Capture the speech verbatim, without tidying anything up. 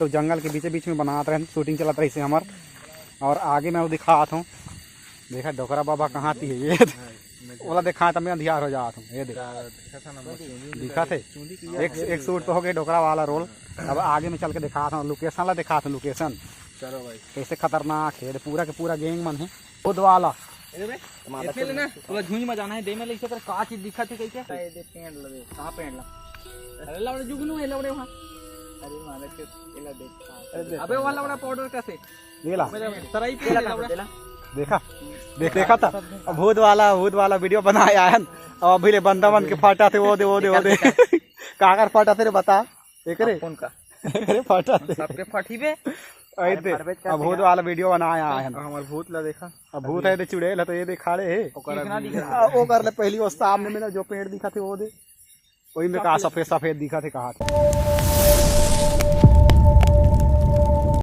तो जंगल के बीचे बीच में बनात रहन, शूटिंग चलत रहिसे हमर। और आगे मैं वो दिखात हूँ, देखा डोकरा बाबा कहाँ ती है ये। ओला देखा त मैं अंधियार हो जात हूँ। ये देख, दिखा थे। एक एक सूट तो हो गए डोकरा वाला रोल। अब आगे में चल के दिखात हूँ, लोकेशन ला दिखात हूँ, लोकेशन। चलो भाई। कैसे खतरनाक है, पूरा के पूरा गैंग मन है। खुद वाला। ए बे, इसमें लेना, पूरा झुंझ में जाना है। दे में ले, इसे तेरा का चीज दिखा थी कहीं के? ए, दे पेड़ लगे। कहाँ पेड़ ला? अरे लवड़े जुगनू है, लवड़े वहाँ। अरे मारे के, इला देख। अबे वाला बड़ा पाउडर का से। ये ला। तराई पे ले लवड़ा। देखा, देख, देखा था। अब भूत वाला, भूत वाला वीडियो बनाया है। अब अभी ले बंदा बन के फाटा थे, वो दे, वो दे, वो दे। काकर फाटा थे रे, बता। एकरे? कौन का? एकरे फाटा थे। सबके फटी बे। आई ते। अब भूत वाला वीडियो बनाया है। हमार भूत ला देखा। अब भूत है ते चुड़ैल है, तो ये देखाड़े है। ओकर अभी आ, ओकर ले पहली वो सामने में ना जो पेड़ दिखा थे, वो दे। वही में कहा सफेद सफेद दिखा थे, कहा थे।